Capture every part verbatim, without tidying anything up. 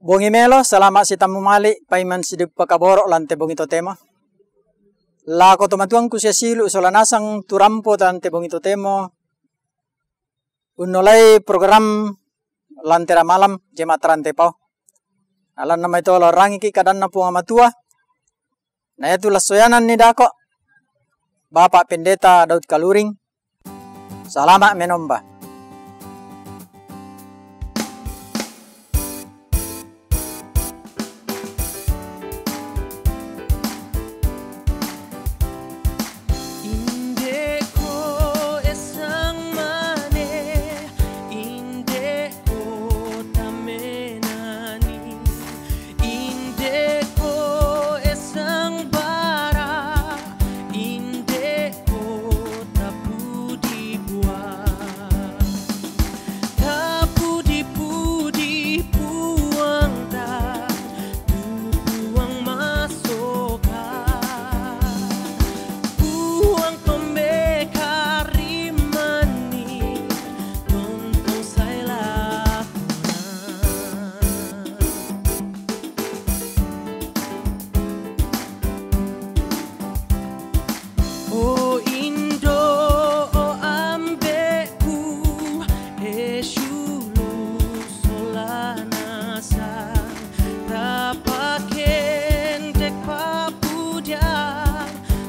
Bongi melo, salama' sitammu mali', paiman siduppa kaboro' lan te bongi totemo. Lako tomatuangku sia siulu' sola nasang tu rampo lan te bongi totemo, unnolai program Lentera Malam Jemaat Rantepao. Alanna mai to la urangiki' kadanna Puang Matua, na iatu lassoyananni dako', Bapak Pendeta Daud Kaluring. Salama' menomba. Inde'ko essang mane, inde'ko tammenani, inde'ko essang bara, inde'ko tapudi Puang. Tapudi-pudi Puangta, tu Puang masoka, Puang tombeka rimmanni, tontong sai lakona. O indo', o ambe'ku, e siulu' sola nasang, tapakendek papuja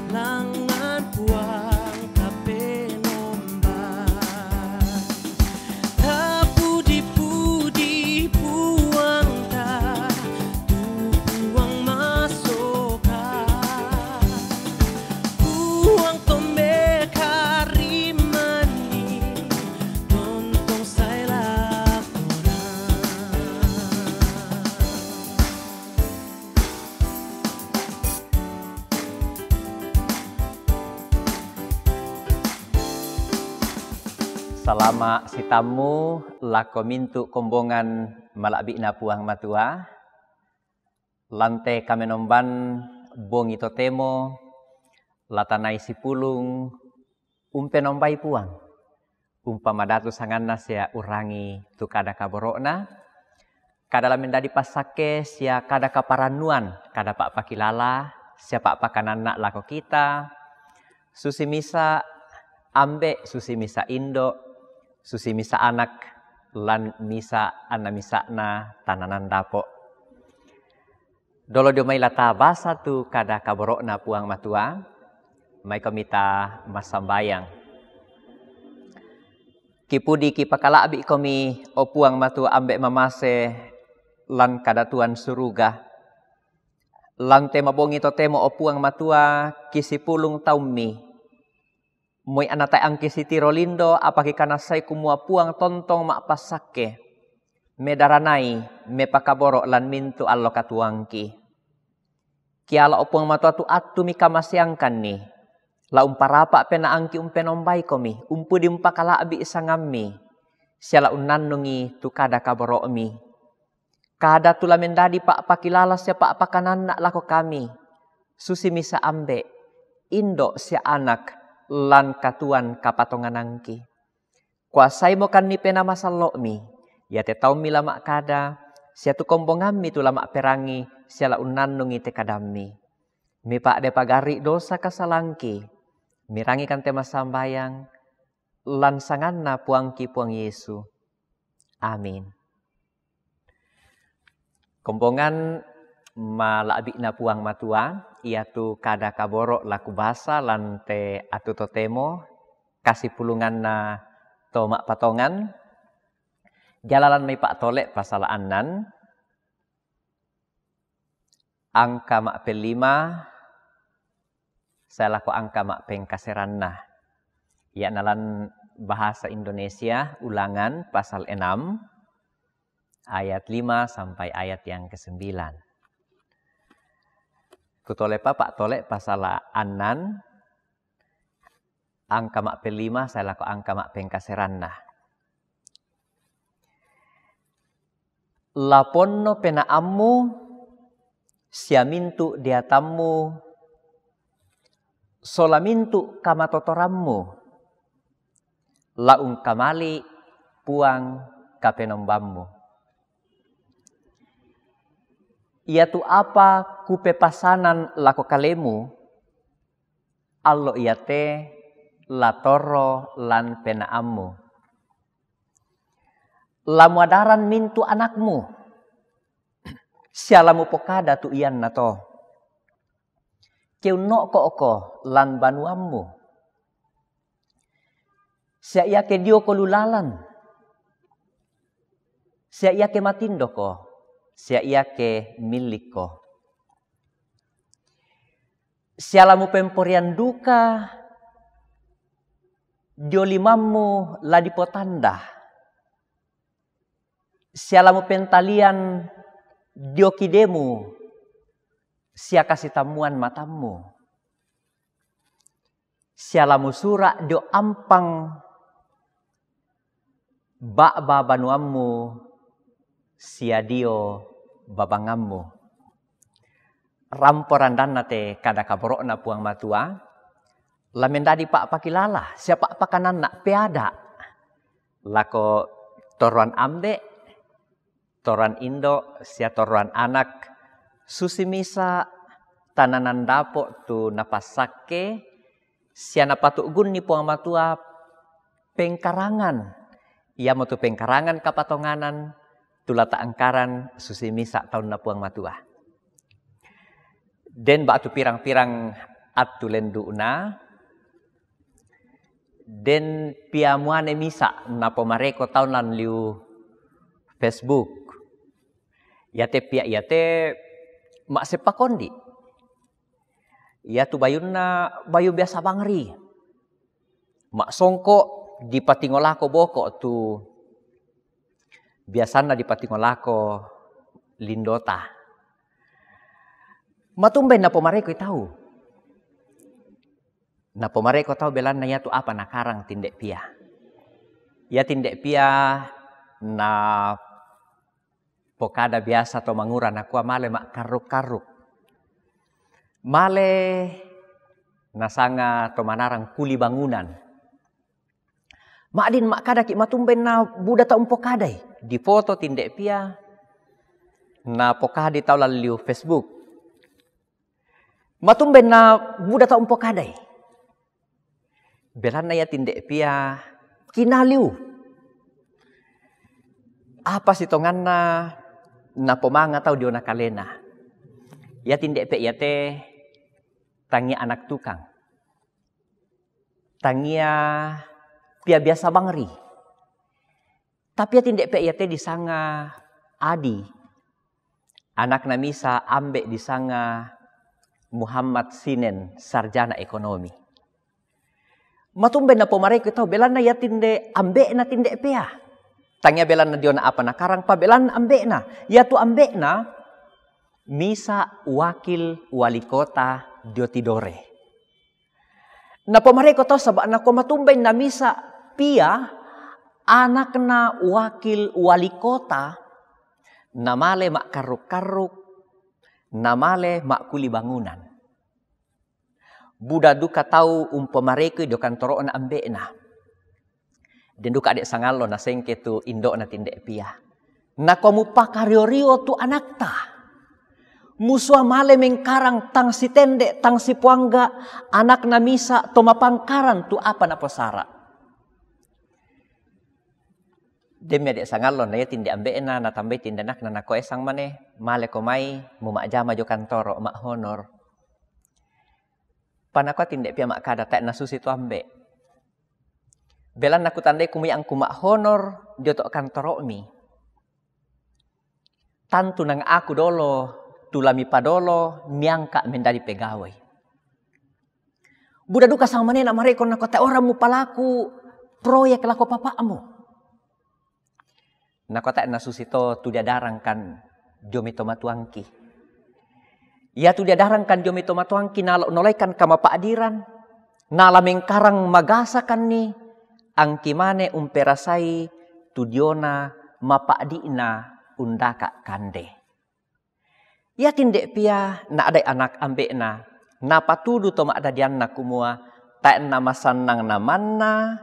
langngan Puang kapenomba. Tapudi-pudi Puangta, tu Puang masoka, Puang tombeka rimmanni, tontong sai lakona. Salama' sitammu lako mintu' kombongan mala'bi'na Puang Matua. Lan te kamenomban bongi totemo, la tanai sipulung umpenombai Puang, umpamadatu sanganna sia urangi tu kada kaboro'na, kada la mendadi passakke sia kada kaparannuan, kada pa'pakilala sia pa'pakananna lako kita, susi misa' ambe', susi misa' indo', susi misa' anak, lan misa' anna misa'na tananan dapo'. Dolo dio mai la tabasa tu kada kaboro'na Puang Matua, maikomi ta massambayang. Kipudi kipakala'bi'komi, o Puang Matua Ambe' mamase, lan kadatuan suruga. Lan te mabongi totemo, o Puang Matua, kisipulung taummi. Moi anna tae' angki sitiro lindo, apa kikanassai kumua Puang tontong ma'passakke, medaranai, mepakaboro' lan mintu' allo katuoangki. Kiala, o Puang Matua, tu attumi kamaseangkanni, la umparapa' penaangki umpenombaikomi, umpudi umpakala'bi' sangammi, sia la unnannungi tu kada kaboro'mi. Kada tu la mendadi pa'pakilala sia pa'pakananna lako kami, susi misa' ambe', indo' sia anak, lan katuoan kapatonganangki. Kuasaimokanni Penaa Masallo'mi, iate taummi la ma'kada, sia tu kombongammi tu la ma'perangi, sia la unnannungi te kadammi. Mipa'de pagarri' dosa kasalangki, mirangikan te massambayang, lan sanganna Puangki Puang Yesu. Amin. Kombongan mala'bi'na Puang Matua, iatu kada kaboro' la kubasa lan te atu totemo, kasipulunganna to ma'patongan, jala lan mai pa'tole' pasala' annan, angka ma'pellima, sae lako angka ma'pengkaseranna. Ia'na lan bahasa Indonesia, Ulangan pasal enam, ayat lima sampai ayat yang kesembilan. Kutolepa pa'tole' pasala' annan, angka ma'pellima sae lako angka ma'pengkaseranna. La ponno penaammu sia mintu' deatammu, sola mintu' kamatotorammu, la ungkamali' Puang Kapenombammu. Iatu apa kupepasanan lako kalemu, allo iate la torro lan penaammu. La muadaran mintu anakmu, sia la mupokada tu iannato. Keunno'ko oko lan banuammu. Sia iake dioko lu lalan. Sia iake matindoko, sia iake millikko. Sia la mupemporian duka dio limammu la dipotanda. Sia la mupentalian dio kidemu, sia kasitammuan matammu. Sia la musura dio ampang ba'ba banuammu sia dio babangammu. Rampo randanna te kada kaboro'na Puang Matua, la mendadi pa'pakilala sia pa'pakananna peada lako torroan ambe, torroan indo sia torroan anak, susi misa tananan dapo tu napassakke, sia napatu'gunni Puang Matua pengkarangan, iamotu pengkarangan kapatonganan, tu la ta'angkaran susi misa taunna Puang Matua. Den ba'tu pirang-pirang attu lendu'na, den pia muane misa napomareko taun lan liu Facebook. Iate pia iate ma'seppa kondi. Iatu bayunna bayu biasa bangri. Ma'songko dipatingolako boko tu biasanna dipatingolako lindota. Matumbai napomarekoi tau. Napomareko tau belanna iatu apa nakarang tinde pia. Ia tinde pia na pokada biasa to mangura nakua male ma'karruk-karruk. Male nasanga to manarang kuli bangunan. Ma'din ma'kadaki matumbai na buda tau umpokadai. Di foto tinde pia na pokadi tau lalliu Facebook. Matumbai na buda tau umpokadai. Belanna ia tinde pia kinaliu. Apa sitonganna napomanga tau diona kalena. Ia tinde pe iate tangia anak tukang. Tangia pia biasa bangri. Tapi ia tinde pe iate disanga Adi. Anakna misa ambe disanga Muhammad Sinen, sarjana ekonomi. Matumbai napomareko tau belanna ia tinde ambe'na tinde pea. Tangia belanna diona apa nakarang pa belanna ambe'na. Iatu ambe'na misa wakil wali kota dio Tidore. Napomareko tau saba nakua matumbai na misa pia anakna wakil wali kota namale ma'karruk-karruk, namale ma'kuli bangunan. Buda duka tau umpomarekoi dio kantoro'na ambe'na. Den duka ade sangallo nasengke tu indo'na tinde pia. Nakua mupakario-rio tu anakta. Musua male mengkarang tang sitende, tang sipuangga, anakna misa to mapangkaran tu apa naposara. Demi ade sangallo na ia tinde ambe'na natambai tinde anakna nakua esang mane, maleko mai muma'jama jo kantoro ma'honor. Panakua tinde pia ma'kada tae nasusi tu ambe. Belanna kutandai kumua angku ma'honor dio to kantoro'mi. Tantu nang aku dolo, tu la mipadolo, miangka mendadi pegawai. Buda duka sang manena mareko nakua tae orang mupalaku proyek lako papa'mu. Nakua tae nasusi to tu diadarangkan dio mai tomatuangki. Iatu diadarangkan dio mai tomatuangki nalo nolaikan kamapa'diran, nala mengkarang magasakanni, angki mane umperasai tu diona mapa'di'na undaka kande. Ia tinde pia na adai anak ambe'na, napatudu to ma'dadianna kumua, tae namasannang namanna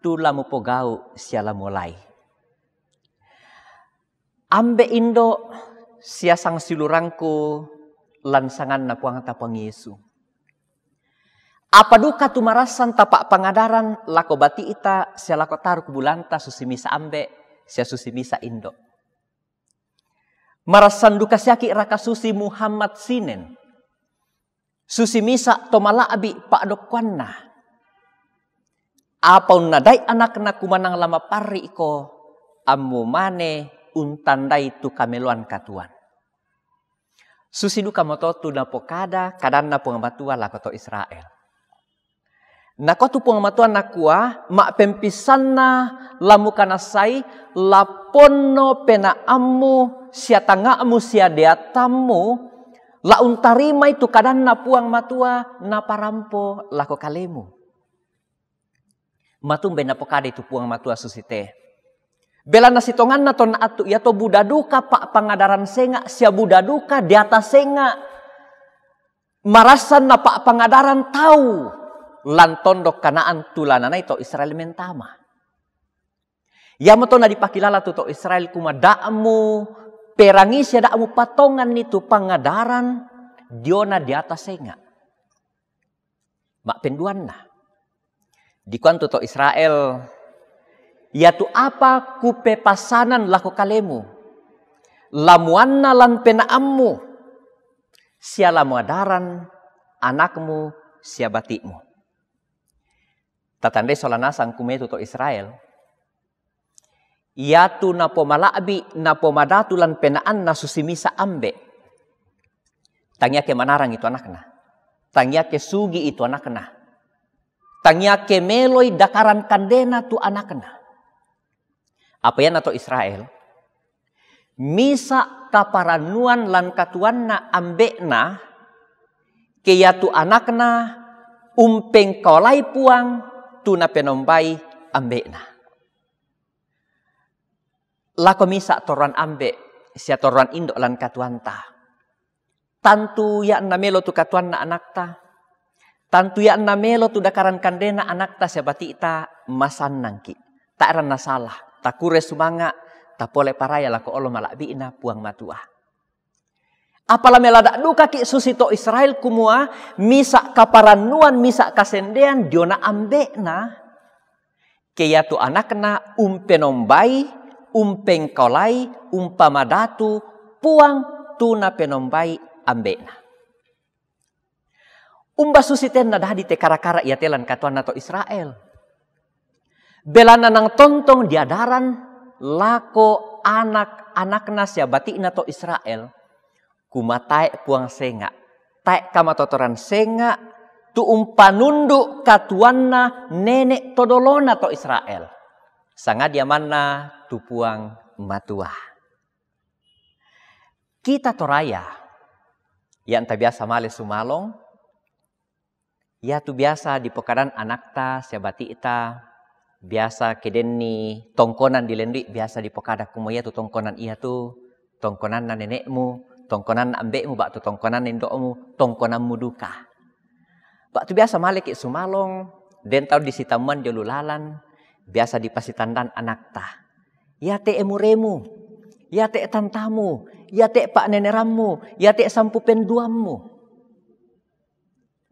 tu la mupogau sia la mulai. Ambe indo Sia sangsilurangku lan sanganNa Puangta Puang Yesu. Apa duka tu marassan tapa'pangadaran lako bati'ta sia lako taruk bulanta susi misa' ambe' sia susi misa' indo'. Marassan duka siaki' raka susi Muhammad Sinen, susi misa' to mala'bi' pa'dokkoanna. Apa unnadai anakna kumanang la maparri'ko, ammu mane untandai tu kameloan katuoan. Susi dukamoto tu napokada kadanNa Puang Matua lako to Israel. Nakua tu Puang Matua nakua, ma'pempissanna la mukanassai, la ponno penaammu sia tanga'mu sia deatammu, la untarimai tu kadanNa Puang Matua naparampo lako kalemu. Matumbai napokadai tu Puang Matua susite. Belanna sitonganna tonna attu iato buda duka pa'pangadaran senga' sia buda duka deata senga' marassan napa'pangadaran tau lan tondok Kanaan tu la nanai to Israel mentama. Iamoto nadipakilala tu to Israel kumua da'mu perangi sia da'mu patonganni tu pangadaran diona deata senga'. Ma'penduanna, dikuan tu to Israel, iatu apa kupepassanan lako kalemu, la muanna lan penaammu, sia la muadaran anakmu sia bati'mu. Tatandai sola nasang kumua iatu to Israel, iatu napomala'bi', napomadatu lan penaanna susi misa' ambe'. Tangiake manarang itu anakna. Tangiake sugi' itu anakna. Tangiake meloi dakaran kandena tu anakna. Apa ianna to Israel? Misa' kaparannuan lan katuanna ambe'na, ke iatu anakna umpengkaolai Puang tu napenombai ambe'na. Lako misa' toroan ambe' sia toroan indo' lan katuanta. Tantu ia'na melo tu katuanna anakta. Tantu ia'na melo tu dakaran kandena anakta sia bati'ta masannangki'. Tae' ranna sala, takure sumanga', tapole paraya lako olo mala'bi'na Puang Matua. Apa la melada' dukaki' susi to Israel kumua, misa' kaparannuan, misa' kasendean diona ambe'na, ke iatu anakna umpenombai, umpengkaolai, umpamadatu Puang tu napenombai ambe'na. Umba susi tenna dadi te kara-kara iate lan katuanna to Israel. Belanna nang tontong diadaran lako anak-anakna sia bati'na to Israel, kumua tae' Puang senga', tae' kamatotoran senga', tu umpanundu' katuanna nene' to dolona to Israel. Sangaddia manna tu Puang Matua. Kita toraya, ianta biasa male sumalong, iatu biasa dipokadan anakta sia bati'ta, biasa ke denni tongkonan dilendui, biasa dipokada kumua iatu tongkonan iatu tongkonanna nene'mu, tongkonanna ambe'mu, ba'tu tongkonanna indo'mu, tongkonammu duka. Ba'tu biasa maleki' sumalong, den tau disitammuan dio lu lalan, biasa dipasitandan anakta. Iate' emuremu, iate' tantamu, iate' pa'nenerammu, iate' sampu penduammu.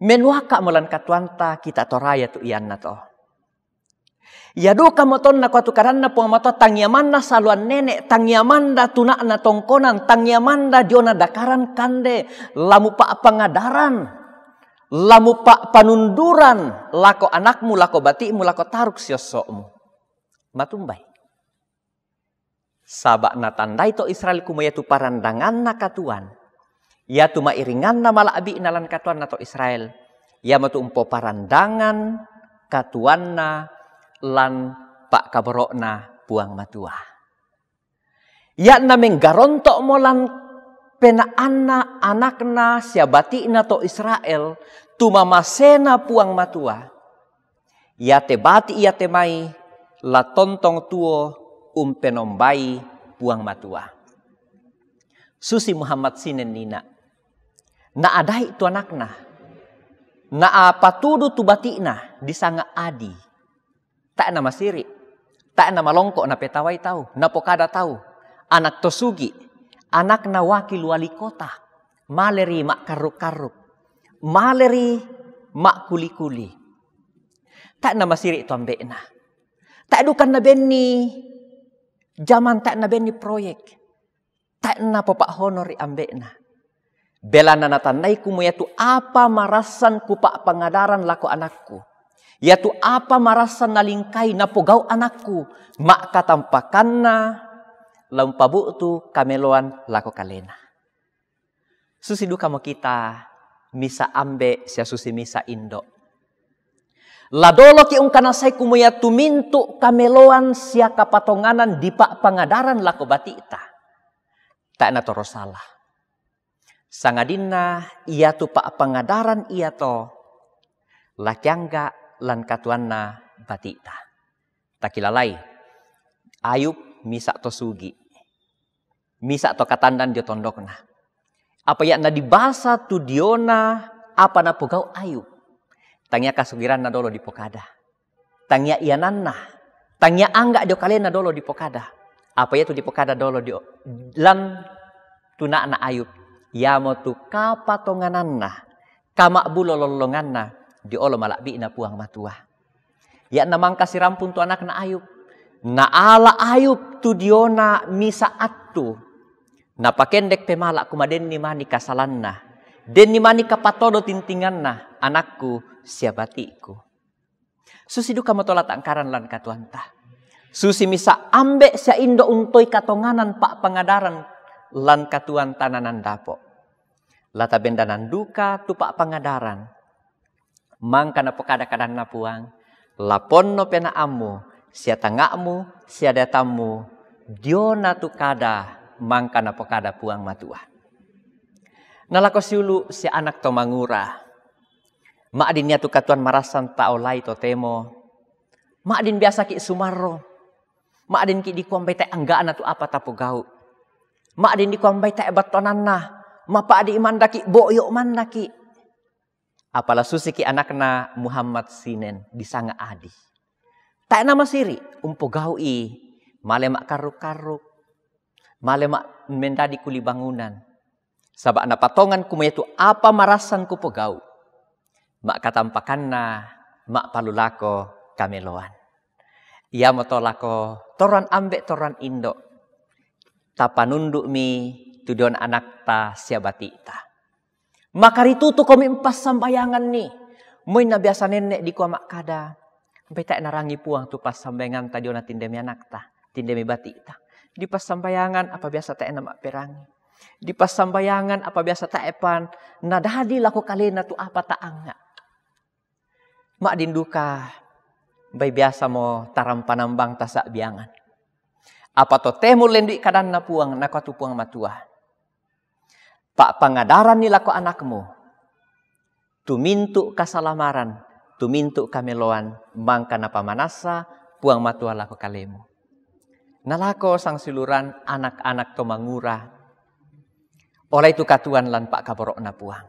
Menuaka'mo lan katuanta kita toraya tu iannato. Ia duka motonna kua tu kadanna Puang Matua, tangia manna saluan nene', tangia manda tuna'na tongkonan, tangia manda diona dakaran kande, la mupa'pangadaran, la mupa'panunduran lako anakmu, lako bati'mu, lako taruk siosso'mu. Matumbai. Saba' natandai to Israel kumua iatu parandanganna katuan, iatu ma'iringanna mala'bi'na lan katuanna to Israel, iamotu umpoparandangan katuanna lan pa'kaboro'na Puang Matua. Ia'na menggaronto'mo lan pena'anna anakna sia bati'na to Israel, tu mamasena Puang Matua. Iate bati' iate mai la tontong tuo umpenombai Puang Matua. Susi Muhammad Sinen nina'. Na'adai tu anakna. Na'apatudu tu bati'na disanga' Adi. Tae' namasiri'. Tae' namalongko' napetawai tau. Napokada tau. Anak to sugi'. Anakna wakil wali kota, male ri ma'karruk-karruk, male ri ma'kuli-kuli. Tae' namasiri' tu ambe'na. Tae' duka nabenni jaman, tae' nabenni proyek. Tae' napopa'honori' ambe'na. Belanna natannai kumua iatu apa marassan kupa'pangadaran lako anakku, iatu apa marassan nalingkai napogau' anakku, ma'katampakanna la umpabu'tu kameloan lako kalena. Susi dukamo kita misa' ambe' sia susi misa' indo'. La doloki' ungkanasai kumua iatu mintu' kameloan sia kapatonganan dipa'pangadaran lako bati'ta, tae' natoro sala. Sangadinna iatu pa'pangadaran iato la kiangga' lan katuoanna bati'ta. Takilalai, Ayub misa' to sugi', misa' to katandan dio tondokna. Apa ia' nadibasa tu diona apa napogau' Ayub, tangia kasugiranna dolo dipokada, tangia iananna, tangia angga' dio kalena dolo dipokada. Apa iatu dipokada dolo dio lan tuna'na Ayub, iamotu kapatongananna, kama'bulo lollonganna dio olo mala'bi'na Puang Matua. Ia' namangka sirampun tu anakna Ayub. Naala Ayub tu diona misa' attu. Napakendek pemala' kumua denni mani kasalanna, denni mani kapatodo tintinganna anakku sia bati'ku. Susi dukamoto la ta'ngkaran lan katuoanta. Susi misa' ambe' sia indo' untoi katonganan pa'pangadaran lan katuoan tananan dapo'. La tabendanan duka tu pa'pangadaran. Mangka napokada kadanNa Puang, la ponno penaammu, sia tanga'mu, sia deatammu, diona tu kada mangka napokada Puang Matua. Na lako siulu' sia anak to mangura, ma'din iatu katuoan marassan taolai totemo, ma'din biasaki' sumarro, ma'dinki' dikua ambai tae' angga'na tu apa tapogau', ma'din dikua ambai tae' battuananna, mapa'di' mandaki', bo'yo' mandaki'. Apa la susiki' anakna Muhammad Sinen disanga' Adi. Tae' namasiri', umpogau'i, male ma'karruk-karruk, male ma-, mendadi kuli bangunan. Saba' napatongan kumua iatu apa marassan kupogau', ma'katampakanna ma'palu lako kameloan. Iamoto lako toroan ambe' toroan indo', tapanundu'mi tu diona anakta sia bati'ta. Makaritutukomi umpassambayanganni. Moi na biasa nenne' dikua ma'kada, ambai tae' narangi Puang tu passambayanganta diona tindemi anakta, tindemi bati'ta. Di passambayangan apa biasa tae' nama'perangi. Di passambayangan apa biasa tae'pa nadadi lako kalena tu apa ta'anga'. Ma'din duka, ambai biasamo tarampa-nambang tasa'biangan. Apa totemo lendui kadanNa Puang, nakua tu Puang Matua, pa'pangadaranni lako anakmu tu mintu' kasalamaran, tu mintu' kameloan, mangka napamanassa Puang Matua lako kalemu. Na lako sangsiuluran anak-anak to mangura, olai tu katuoan lan pa'kaboro'Na Puang.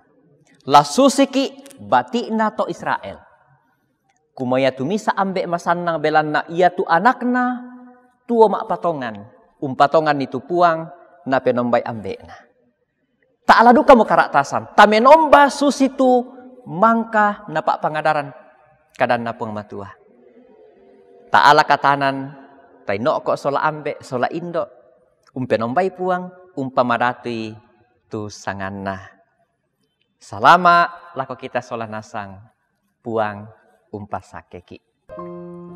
La susiki' bati'na to Israel. Kumua iatu misa' ambe' masannang belanna iatu anakna tuo ma'patongan, umpatonganni tu Puang napenombai ambe'na. Ta'ala dukamo kara'tasan, tamenomba susitu mangka napa'pangadaran kadanNa Puang Matua. Ta'ala katanan, taino'ko' sola ambe', sola indo', umpenombai Puang, umpamadatui tu sanganNa. Salama' lako kita sola nasang, Puang umpasakeki'.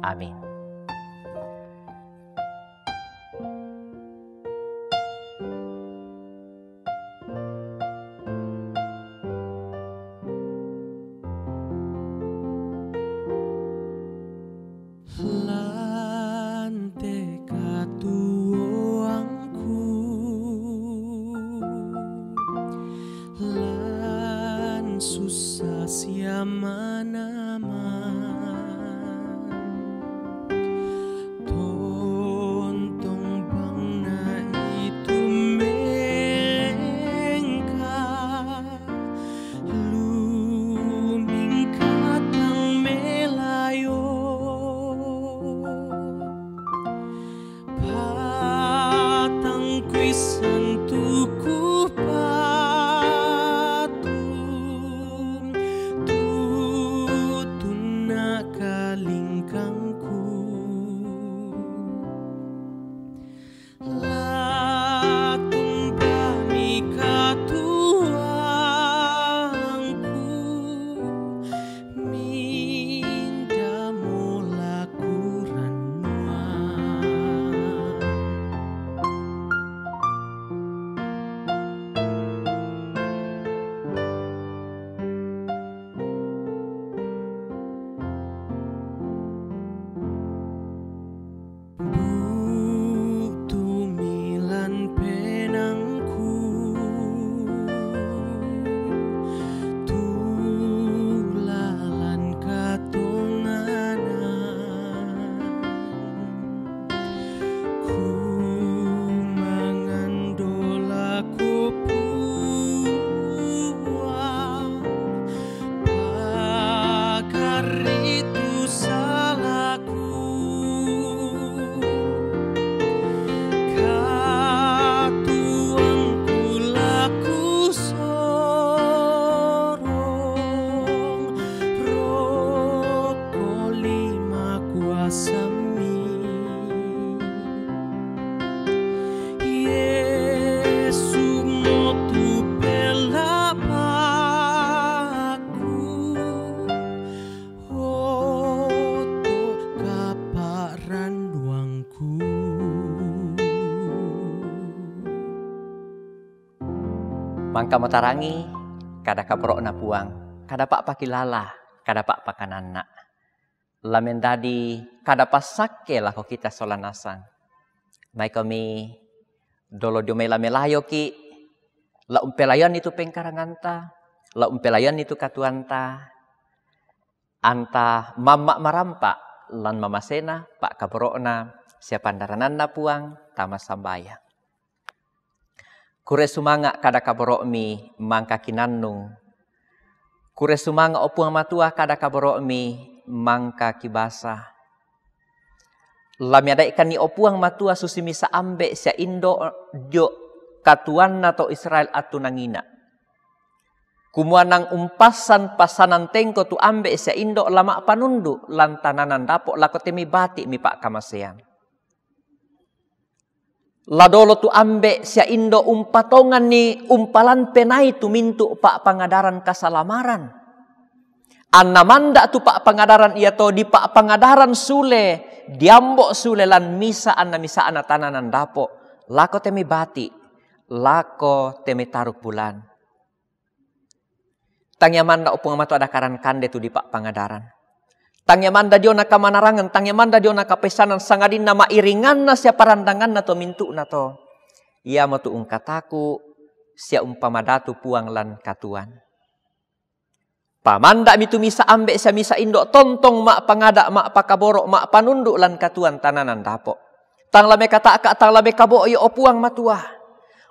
Amin. Lan te katuoangku, lan sussa sia manaman. kalingkangku. La tumpami katuangku, minda mola kurannuang. Buktu milan penangku, tulalan katonganan. Ku mangandola ku puang, pagari tu salaku. Katuangku laku sorong, roko lima kuasami. Yesu motu pelapaku, oto kaparanduangku. Mangka motarangi kada kaboro'na Puang, kada pa'pakilala, kada pa'pakananna. La mendadi kada passakke lako kita sola nasang. Maikomi dolo dio mai la melayoki, la umpelayoanni tu pengkaranganta, la umpelayoanni tu katuoanta, anta mamma' marampa' lan mamasena pa'kaboro'na sia pandarananna Puang tama sambayang. Kure sumanga' kada kaboro'mi mangka kinannung. Kure sumanga', o Puang Matua, kada kaboro'mi mangka kibasa. La miada'kanni, o Puang Matua, susi misa ambe' sia indo' dio katuoanna to Israel attunangina. Kumua nang umpassan passanan tengko tu ambe' sia indo' la ma'panundu' lan tananan dapo' lako te mai bati' mipa'kamasean. La dolo tu ambe' sia indo' umpatonganni umpalan penai tu mintu' pa'pangadaran kasalamaran. Anna manda' tu pa'pangadaran iato dipa'pangadaran sule, diambo' sule lan misa anna misa'na tananan dapo', lako te mai bati', lako te mai taruk bulan. Tangia manda', o Puang Matua, adakaran kande tu dipa'pangadaran. Tangia manda' diona kamanarangan, tangia manda' diona kapaissanan, sangadinna ma'iringanna sia parandanganna to mintu'nato. Iamotu ungkataku sia umpamadatu Puang lan katuoan. Pamanda'mi tu misa ambe' sia misa indo' tontong ma'pangada', ma'pakaboro', ma'panundu' lan katuoan tananan dapo'. Tang la mai kata'ka, tang la mai kabo'i, o Puang Matua.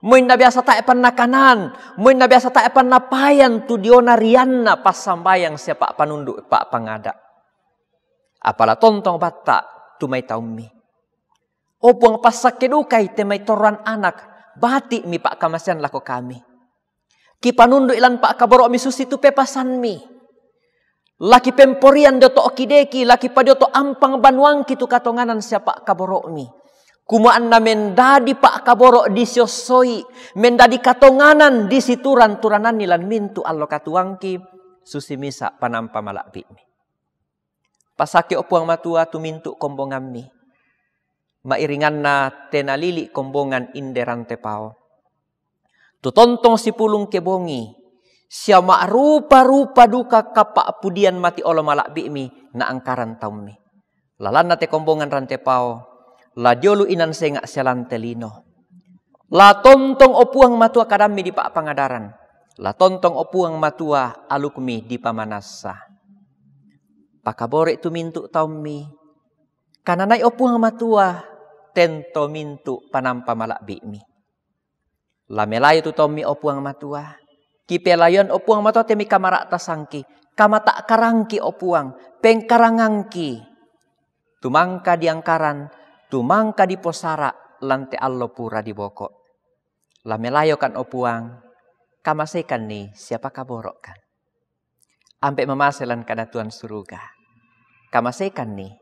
Moi na biasa tae' panna kanan, moi na biasa tae' panna payan tu diona rianna passambayang sia pa'panundu', pa'pangada'. Apa la tontong batta' tu mai taummi. O Puang, passakke dukai te mai torroan anak, bati' mipa'kamasean lako kami. Kipanundu'i lan pa'kaboro'mi susitu pepasanmi. La kipemporian dio to' kideki, la kipadioto ampang banuangki tu katonganan sia pa'kaboro'mi. Kumua anna mendadi pa'kaboro' disiossoi, mendadi katonganan disituran-turananni lan mintu' allo katuoangki, susi misa panampa mala'bi'mi. Passakke, o Puang Matua, tu mintu' kombongammi. Ma'iringanna te nalili' kombongan inde Rantepao. Tu tontong sipulung kebongi, sia ma'rupa-rupa duka kapa'pudian mati olo mala'bi'mi naangkaran taummi. Lalanna te kombongan Rantepao, la diolu inan senga' sia lan te lino. La tontong, o Puang Matua, kadammi dipa'pangadaran. La tontong, o Puang Matua, alukmi dipamanassa. Pakaboro'i tu mintu' taummi. Kananai, o Puang Matua, ten to mintu' panampa mala'bi'mi. La melayo tu taummi, o Puang Matua. Kipelayoan, o Puang Matua, te mai kamara'tasangki, kamata'karangki, o Puang, pengkarangangki. Tumangka diangkaran, tumangka diposara' lan te allo pura diboko'. La melayokan, o Puang, kamaseikanni sia pakaboro'kan. Ampe' mamase lan kadatuan suruga. Kamasekanni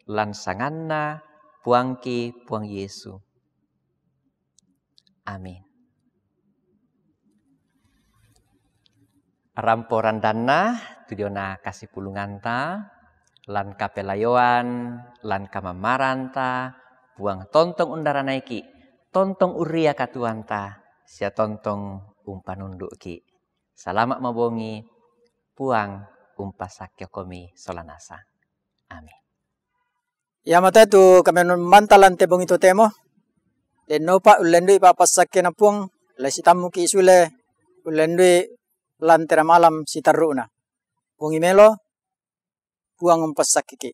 lan sanganNa Puangki Puang Yesu. Amin. Rampo randanna tu diona kasipulunganta, lan kapelayoan, lan kamammaranta, Puang tontong undaranaiki, tontong urria katuoanta, sia tontong umpanunduki. Salama mabongi, Puang umpassakkekomi sola nasang. Amin. Iamate tu kamenumbanta lan te bongi totemo, dennopa ullendui papassakkena Puang, la sitammuki sule ullendui lan te ramalam sitarru'na. Bongi melo, Puang umpassakkeki.